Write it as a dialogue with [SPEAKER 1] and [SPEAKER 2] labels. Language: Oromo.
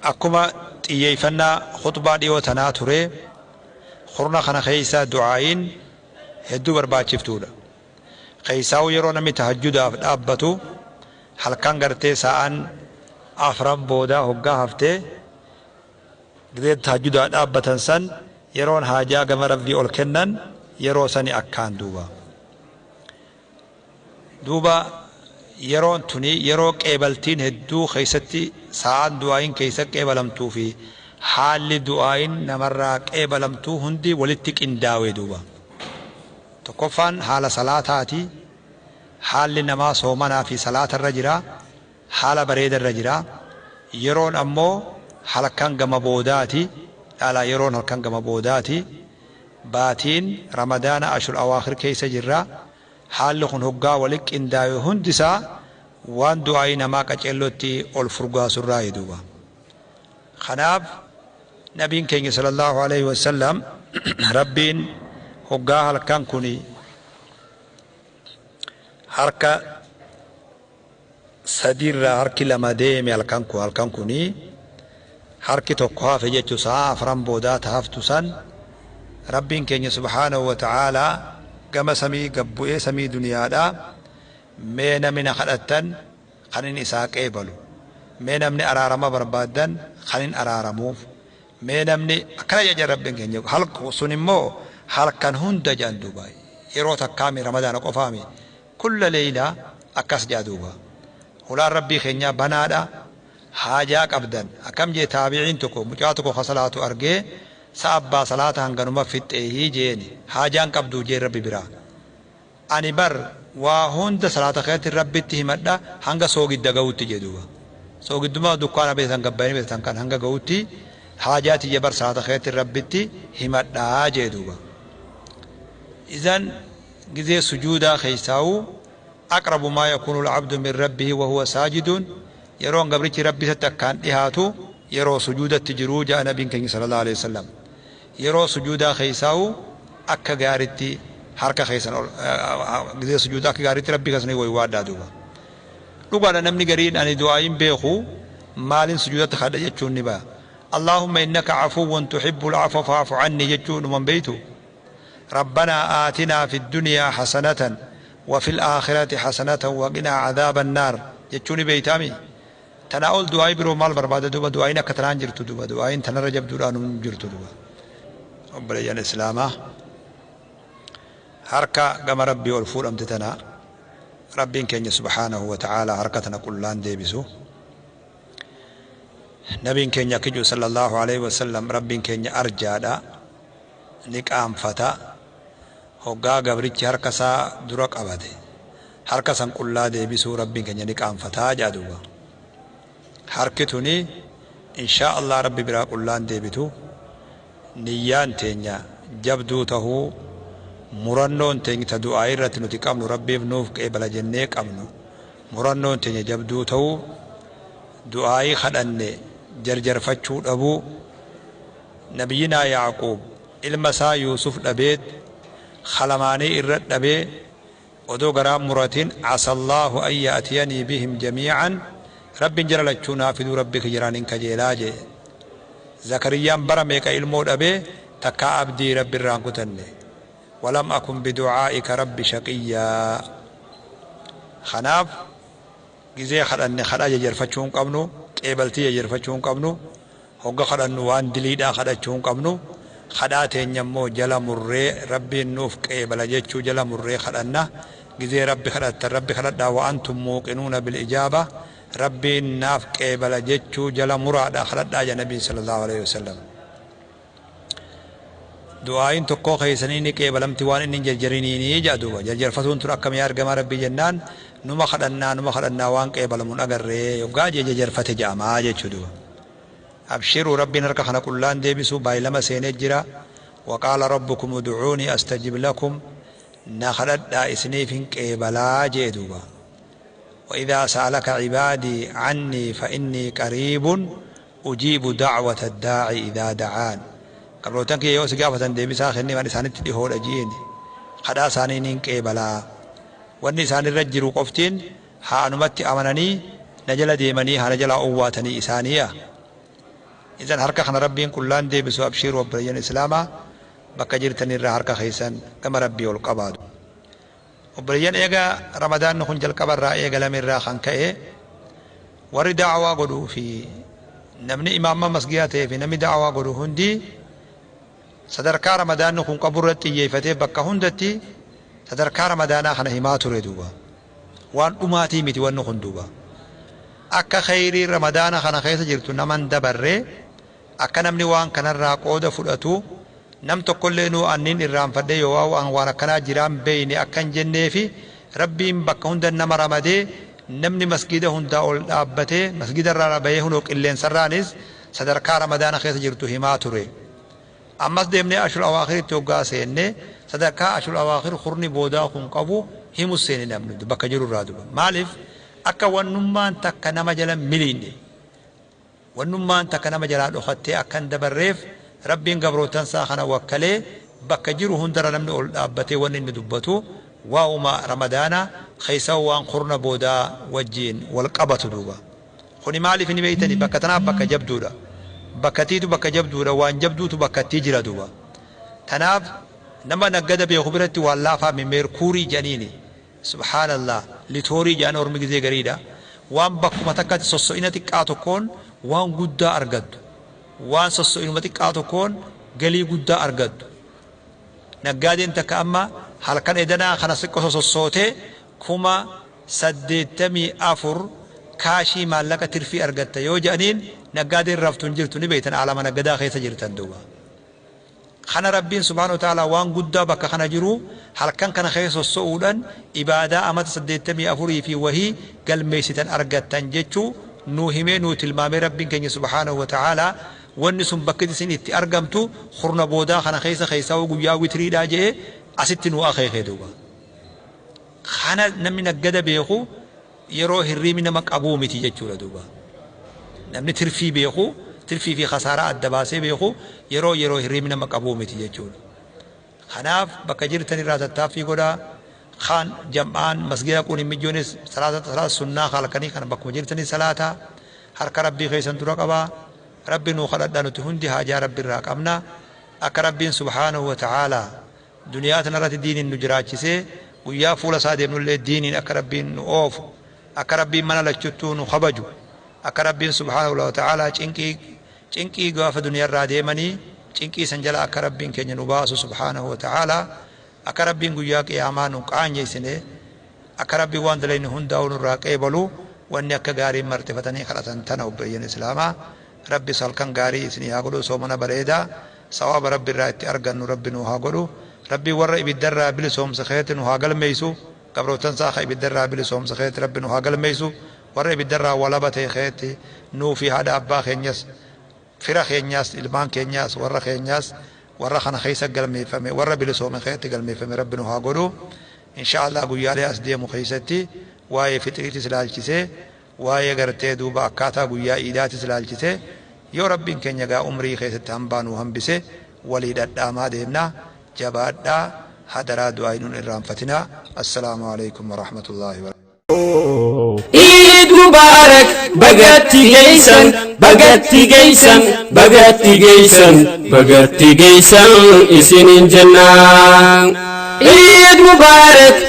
[SPEAKER 1] Akkuma xiyyeeffannaa khuxbaa dhiyoo tanaa ture, kurna kana keessa du'aa'iin hedduu barbaachiftuudha. Keessaa'uu yeroo namni tahajjudaaf dhaabbatu, halkan gartee sa'aan afran boodaa hoggaa haftee gizee tahajjudaa dhaabbatan san, yeroon haajaa gama Rabbii ol kennan yeroo sani akkaan duuba. Duuba yeroon tuni yeroo qeebaltiin hedduu keessatti, sa'aan du'aa'iin keessa qeebalamtuu fi haalli du'aa'iin namarraa qeebalamtuu hundi walitti qindaa'e duuba. Tokkoffaan haala salaataati. Haalli namaa soomanaa fi salaatarra jira. Haala bareedarra jira. Yeroon ammoo halkan gama boodaati. Dhala yeroon halkan gama boodaati. Baatiin Ramadaana ashul awaakhir keessa jirra. Haalli kun hoggaa walitti qindaa'e hundisaa waan du'aa'ii namaa qaceellootti ol furgaasurraa duuba. Kanaaf nabiin keenya sallallahu alaihi wasallam, Rabbiin hoggaa halkan kun harka sadiirraa harki lama deeme, halkan kuni harki tokko hafe jechuu, sa'a afran boodaa haftu san, Rabbiin keenya subhaanahu wa ta'aalaa gama samii gabbu'ee, samii duniyaadhaa, mee namni na kadhattan kanin isaa qeebalu, mee namni araarama barbaaddan kanin araaramuuf, mee namni akkana jedha Rabbiin keenya. Halku sun immoo halkan hunda jedhan duuba, yeroo takkaami, Ramadaana qofaami, kulla leeylaa akkas jedha duuba. Hulaan Rabbii keenyaa banaadha. Haajaa qabdan akkam jee, taabiciin tokko mucaa tokko ka salaatu argee, sa abbaa salaata hanganuma fixxeehii jeeni, haajaan qabduu jeen Rabbi biraa? Ani bar waa hunda salaata keessatti Rabbitti himadha hanga soogidda ga'utti jee duuba. Soogidduma dukkaana beekan gabbayanii beekan kan hanga ga'utti haajaa tiyya bar salaata keessatti Rabbitti himadhaa jee duuba. Izan gizee sujuudaa keessaa'u, aqrabu maa yakuunu alcabdu min rabbihi wa huwa saajidun, yeroon gabrichi Rabbi isatti akkaan dhihaatu yeroo sujuudatti jiruu ja'a nabiin keenya sallallahu alaihi wasallam. Yeroo sujuudaa keessaa'u akka gaaritti harka keessan ol gizee sujuudaa akka gaaritti Rabbi keessanii waywaadhaa duuba. Dhugaadha, namni gariin ani du'aayin beeku, maalin sujuudatti kadha jechuun ni ba'a. Allahumma innaka afuwwun tuhibbul afwa fa'fu anni jechuun dhuman beeytu. ربنا آتنا في الدنيا حسنة وفي الآخرة حسنة وقنا عذاب النار jechuuni beeytaami. Tanaa ol du'aa'ii biroo maal barbaada duuba? Du'aa'iin akka tanaan jirtu duuba, du'aa'iin tanarra jabduudhaan hin jirtu duuba. Obboleeyyan Islaamaa, harka gama Rabbii ol fuudhamte tana Rabbiin keenya subhaanahu wa ta'aalaa harka tana qullaan deebisu. Nabiin keenya akka jiru sallallahu alaihi wasallam, Rabbiin keenya arjaadha, ni qaanfata hoggaa gabrichi harka isaa dura qabate harka san qullaa deebisuu, Rabbiin keenya ni qaanfataa jedha duuba. Harki tuni inshaa Allah Rabbi biraa qullaan deebitu. Niyyaan teenya jabduu tahuu, murannoon teenya ta du'aa irratti nuti qabnu, Rabbiif nuuf qeebala jennee qabnu, murannoon teenya jabduu tahuu, du'aayii kadhanne jarjarfachuu dhabuu. Nabiyyinaa Yaaquub ilma isaa Yuusuf dhabeet kalamaanii irra dhabee odoo garaan muratin, asallaahu an ya'tiyanii bihim jamiican, Rabbiin jara lachuu naa fiduu Rabbi kiyyaraan hin kajeelaa jee. Zakariyyaan bara meeqa ilmoo dhabee takkaa abdii Rabbi irraan kutanne, walam akun biducaa'ika rabbi shaqiyyaa. Kanaaf gizee kadhanne kadhaa jarjarfachuu hin qabnu, qeebaltii jarjarfachuu hin qabnu, hogga kadhannu waan diliidhaa kadhachuu hin qabnu. Kadhaa teenya immoo jala murree Rabbiin nuuf qeebala jechuu jala murree kadhanna. Gizee Rabbi kadhattan, Rabbi kadhadhaa wa antum muuqinuuna bil ijaaba, Rabbiin naaf qeebala jechuu jala muraadha kadhadhaa jedha nabiin sallallahu alaihi wasallam. Du'aayin tokkoo keessanii ni qeebalamti waan inni hin jarjariniini jedha duuba. Jarjarfatuun tun akkamii argama Rabbii jennaan, numa kadhannaa, numa kadhannaa, waan qeebalamuun agarree yoggaa jee jarjarfate jedhamaa jechuu duuba. Abshiruu, Rabbiin harka kana qullaan deebisu baay'ilama seenee jira. Waqaala rabbukum udcuunii astajib lakum, na kadhadhaa isiniif hin qeebalaa jee duuba. وإذا سألك عبادي عني فإني قريب أجيب دعوة الداعي إذا دعان. Gabrootan kiyya yoo si gaafatan deebisaa kennee waan isaanitti dhihoodha jiini. Kadhaa isaanii niin qeebalaa. Wanni isaan irra jiru qoftiin Haa anumatti amananii na jala deemanii haa na jalaa owwaatanii isaaniiya. Idan harka kana Rabbiin qullaan deebisu. Abshiiru obboleeyyan islaamaa, bakka jirtanirraa harka keessan gama Rabbii ol qabaadu. Obboleeyyan, eega Ramadaanni kun jalqabarraa eegalamerraa kan ka'e warri da'awaa godhuu fi namni imaamma masgiyaa ta'ee fi namni da'awaa godhu hundi sadarkaa Ramadaanni kun qaburratti xiyyeeffatee bakka hundatti sadarkaa Ramadaanaa kana himaa ture duuba. Waan dhumaatii miti wanni kun duuba. Akka khayrii Ramadaana kana keessa jirtu naman dabarre, akka namni waan kanarraa qooda fudhatu, nam tokkollee nuu annin irraanfadhe yoo waan akkanaa jiraan beeyne akkan jenneefi Rabbiin bakka hunda nama ramadee namni masgida hundaa ol dhaabbatee masgida irraa bahee hunoo qilleensarraanis sadarkaa Ramadaana keessa jirtu himaa ture. Ammas deemnee ashul awaakhiritti hoggaa seenne sadarkaa ashul awaakhir kurni boodaa kun qabu himu seene namni bakka jiru irraa duba. Maaliif? Akka wannummaan takka nama jala miliine, wannummaan takka nama jalaa dhokattee akka hin dabarreef Rabbiin gabrootansaa kana wakkalee bakka jiru hundarra namni ol dhaabbatee wanni inni dubbatu waa'uma Ramadaana keessa waan kurna boodaa wajjiin wal qabatu duuba. Kuni maaliif ni beeytani? Bakka tanaaf bakka jabduudha. Bakkatiitu bakka jabduudha, waan jabduutu bakkattii jira duuba. Tanaaf nama naggada beeku biratti waan laafaa meerkuurii jedhaniini. Subhaanallah, litoorii jedhan ormi gizee gariidha. Waan bakkuma takkatti sosso'ina xiqqaa tokkoon waan guddaa argattu. Waan sosso'inuma xiqqaa tokkoon galii guddaa argattu. Naggaadeen takka amma halkan edanaa kana xiqqoo sossootee 84,000 kaashii maallaqa tirfii argatta yoo jedhaniin naggaadeen raftu hin jirtu, ni beektan, alama naggadaa keessa jirtan duuba. Kana Rabbiin subhaanahu wa ta'ala waan guddaa bakka kana jiru halkan kana keessa sosso'uudhaan ibaadaa amata 84 fi wahii galmeessitan argattan jechuu nuu himee nuu tilmaamee Rabbiin keenya subhaanahu wa ta'ala wanni sun bakki isin itti argamtu kurna boodaa kana keessa keessaa guyyaa witiriidhaa jedhee asitti nuu akeekee duuba. Kana namni naggada beeku yeroo hirriibni nama qabuu miti jechuudha duuba. Namni tirfii beeku, tirfii fi khasaaraa adda baasee beeku yeroo hirriibni nama qabuu miti jechuudha. Kanaaf bakka jirtan irraa tattaaffii godhaa. Kaan jam'aan masgida kun hin mijjoonis salaata sunnaa halkanii kana bakkuma jirtanii salaataa harka Rabbii keessan dura qabaa. Rabbi nuu kadhadhaa, nuti hundi haajaa Rabbi irraa qabna. Akka Rabbiin subhaanahu wa ta'aalaa duniyaa tanarratti diiniin nu jiraachisee guyyaa fuula isaa deemnullee diiniin akka Rabbiin nu oofu, akka Rabbiin mana lachuttuu nu kabaju, akka Rabbiin subhaanahu wa ta'aalaa cinqii cinqii gaafa duniyaarraa deemanii cinqii san jala akka Rabbiin keenya nu baasu subhaanahu wa ta'aalaa, akka Rabbiin guyyaa qiyaamaa nu qaanyeessine, akka Rabbiin waan dalayni hundaa'u nurraa qeebalu wanni akka gaariin marxifatanii kadhatan tana. Obboleeyyan islaamaa, Rabbi halkan gaarii isinii haa godhu, soomana bareedaa sawaaba Rabbi irraa itti argannu Rabbi nu haa godhu. Rabbi warra ibiddarraa bilisoomsa keetti nu haa galmeeysu, gabrootan isaa ka ibiddarraa bilisoomsa keetti Rabbi nu haa galmeeysu. Warra ibiddarraa walaba ta'e keetti nuu fi haadha abbaa keenyas, fira keenyaas, ilmaan keenyaas, warra keenyaas, warra kana keessa galmeeffame, warra bilisoome keetti galmeeffame Rabbi nu haa godhu. Insha Allah guyyaalee as deemu keessatti waa'ee fixriitis ilaalchisee, waa'ee gartee duuba akkaataa guyyaa iidaatis ilaalchisee yoo Rabbiin keenya gaa umrii keessatti hambaa nu hambise walii dhadhaamaa deemna. Jabaadhaa, hadaraa, du'aa nuun irraanfatinaa. Assalaamu alaikum warahmatullaahi
[SPEAKER 2] Eid Mubarak, bagatti geeysan, bagatti geeysan, bagatti geeysan, bagatti geeysan isinin jennaa. Eid Mubarak.